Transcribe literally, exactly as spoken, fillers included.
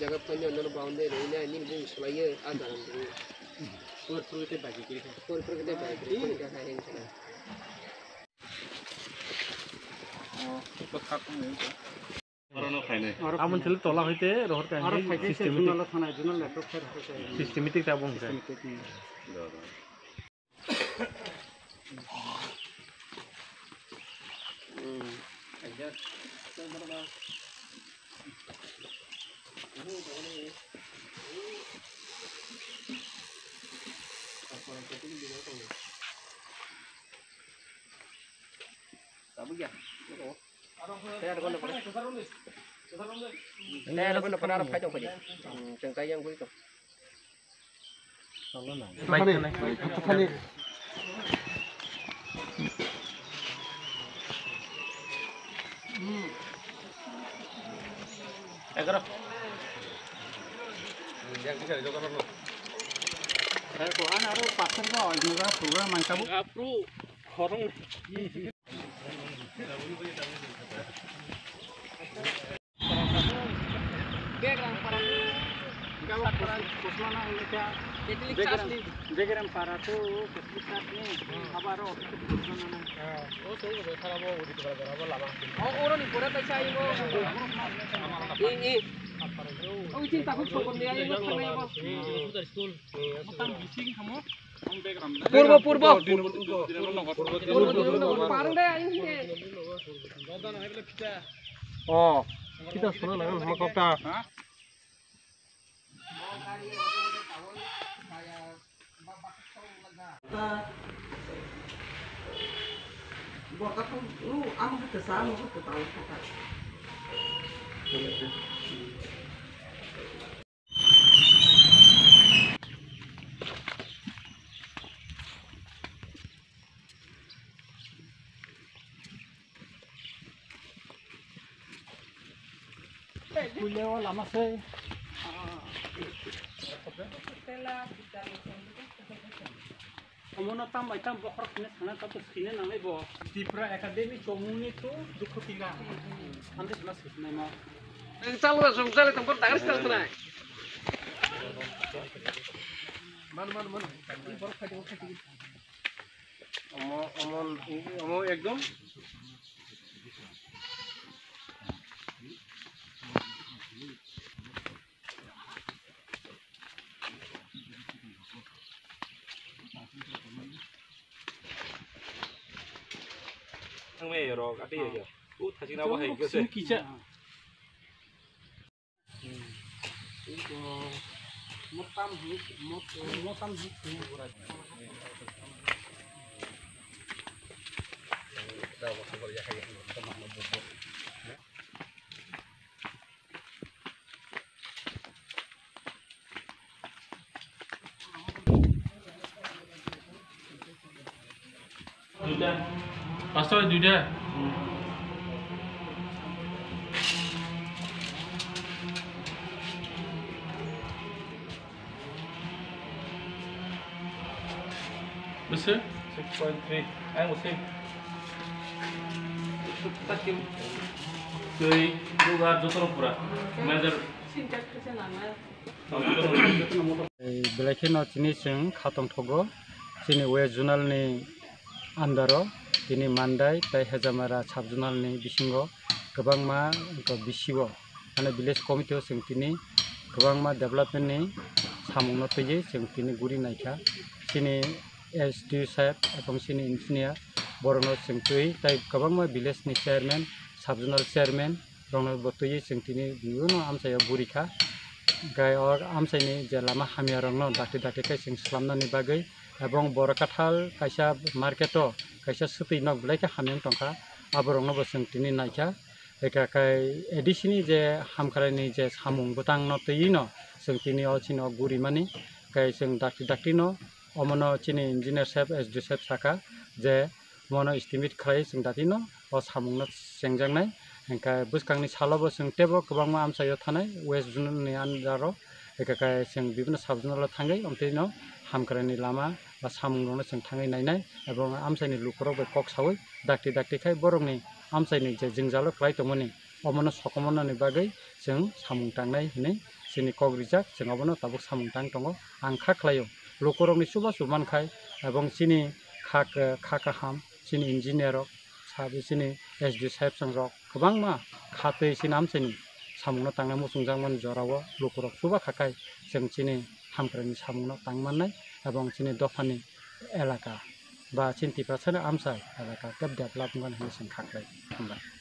Phone no boundary na nini bung sulaiyo a jaga ni. Por por te bagi kiri. Por por te bagi kiri. Kiri ka hai kana. Amon chale tola hoite rohor ka systematic. Systematic ta bung ka. Tabuk ya. Tayar kono pare. Tayar kono pare aro phai tong phai. Hmm, chwng kai yang guri tong. Egaroh. Yang bisa dicoba dulu. Saya ko an aro pasar ko, ini program mantap. Apru, horong. Begram para tu Catholic church ni. Begram para tu Catholic church ni. Abo aro office tu Kusma na. O so o sara bo udi tu bara bara lama. O oro ni pore ta sai bo. I i. O isin ta khub sokon dia i bo thangnai bo. School. Purbo, purbo. Purbo, purbo. Parang deh, ayo sini. Oh, kita sana lah, sama kota. Borok kha, o, amo khe kwcham, amo khe kwtal kha. Puila o lama se. Omono tam bai tam bokhorok hwnwi sana tabuk swina nangnai bo. Tripura Academy chomungni to dukhu tila. Hande sana swinai ma. Chalo da song chale tong por dagris tang tnai. Man man man. Borok phai tong phai tong. Omo omo omo ekdom. Ang me yorok ati yo. U thasi na bo hai gese. Kisa. Motam hi mot motam hi. Duita. Pasto duita. Bese? Six point three. Ang usi. Tui, lugar, joto pura. Major. Belai kheno chini chwng khatong thogo chini West Zonal ni under o tini Mandai tei Hejamara sub zonal ni bisingo kwbangma bisio mane village committee o chwng tini kwbangma development ni samung no twiwi chwng tini guri naikha chini S D O saheb ebong chini engineer borok no chwng twi tei kwbangma village ni chairman sub zonal chairman rokno bo twiwi chwng tini bibino amchaio gurikha. Gai o amchaini je lama hamya rokno dakti dakti khe chwng swlamnani bagwi ebong borok kathal kaisa market o kaisa swtwi nok belai khe hamya wng tongkha, aborokno bo chwng tini naikha. Eka kai A D C ni je hamkraini je samung bwtangno twiwi no chwng tini o chini o gurimani kai chwng dakti dakti no omono chini engineer saheb S D O saheb saka je mono estimate khlai chwng datino o samungno chengjaknai. Hingkhe bwskangni salobo chwng teibo kwbangma amchaio thanai West Zonal ni under o, hingkhe chwng bibino sub zonal o thangwi omtwino hamkraini lama ba samungrokno chwng thangwi nainai, abo amchaini lukurok bai kok saui dakti dakti khai borokni amchaini je jwngjalo kwlai tongmani omono sokomornani bagwi chwng samung tangnai hinwi chini kok rijak, chwng obono tabuk samung tang tongo. Ang kha khlaio, lukurokni chubachu mankhai, ebong chini kha, kha kaham, chini engineer rok, sabi chini S D saheb chwng rok kwbangma khatwi chini amchaini samungno tangnai muchungjakmani jorao lukurok chuba khakhai chwng chini hamkraini samungno tang mannai, ebong chini dophani elaka ba chini Tiprasani amchai elaka khe develop wngmani hinwi chwng kha khlai. Hambai.